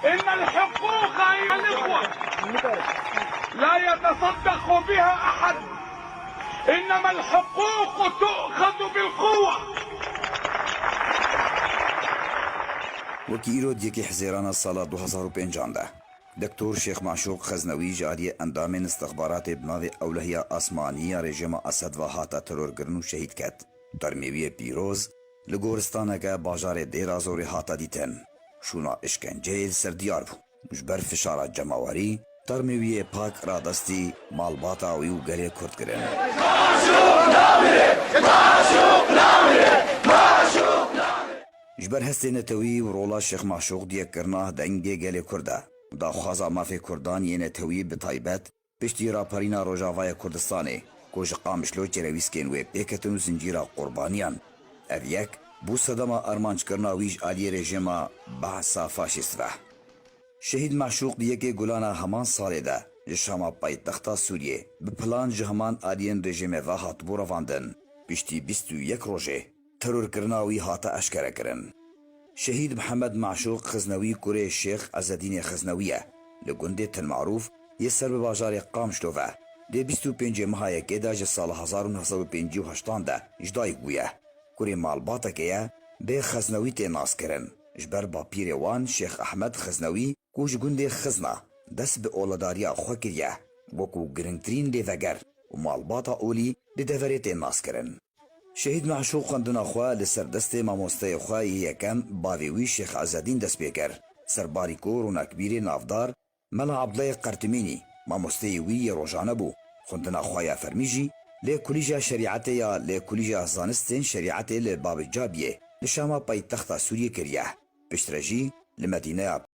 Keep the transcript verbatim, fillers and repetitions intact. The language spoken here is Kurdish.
إن الحقوق أيها الإخوة لا يتصدق بها أحد، إنما الحقوق تؤخذ بالقوة. Wekî îro di yekê Hizêrana sala du hezar û pêncan de, Doktor Şêx Maşûq Xeznewî ji aliyê endamên istixbaratê bi navê Ewlehiya Asmanî ya rejîma Esed ve hate terorkirin û şehîd ket. Termê wî yê pîroz li goristaneke bajarê Dêra Zorê hate dîtin. Şûna îşkenceyê li ser diyar bû. Ji ber fişara cemawerî, termê wî yê pak radestî malbata wî û gelê Kurd kirin. Ji ber hestê netewî û rola Şêx Maşûq di yekkirina dengê gelê Kurd de, daxwaza mafê Kurdan yê netewî bi taybet piştî raperîna Rojavaya Kurdistanê ku ji Qamişlo çêrewîskên wê pêketin û zincîra qurbaniyan, ev yek bû sedema armanckirina wî ji aliyê rejîma Behsa faşîst ve. Şehîd Meşûq di yekê Gulana heman salê de ji Şama paytexta Sûriyê bi plan ji heman aliyên rejîmê ve hatibû revandin. Piştî bîst û yek rojê terorkirina wî hate eşkerekirin. Şehîd Mihemed Meşûq Xiznewî kurê Şêx Ezedînê Xiznewî ye. Li gundê Til Marûf yê ser bi bajarê Qamişlo ve dê bîst û pêncê meha yekê de ji sala hezar û neh sed û pêncî û heştan de ji dayik bûye. Kurê malbateke ye bê Xeznewî tê naskirin. Ji ber bapîrê wan Şêx Ehmed Xiznewî ku ji gundê Xizna dest bi oledariya xwe kiriye, wekû girîngtirîn lêveger û malbata olî di deverê tê naskirin. Şehîd Meşûq xwendina xwe li ser destê mamosteyê xwe yê yekem bavê wî Şêx Ezedîn dest pê kir. Serbarî ku ronakbîrê navdar Mela Abduleyê Qertimînî mamosteyê wî yê rojane bû, xwendina xwe ya fermî jî lê Kulîja Şerîetê ya lê Kulîja Zanistên Şerîetê li Babîcabiyê li Şama paytexta Sûriyê kiriye. Piştre jî li Medîneya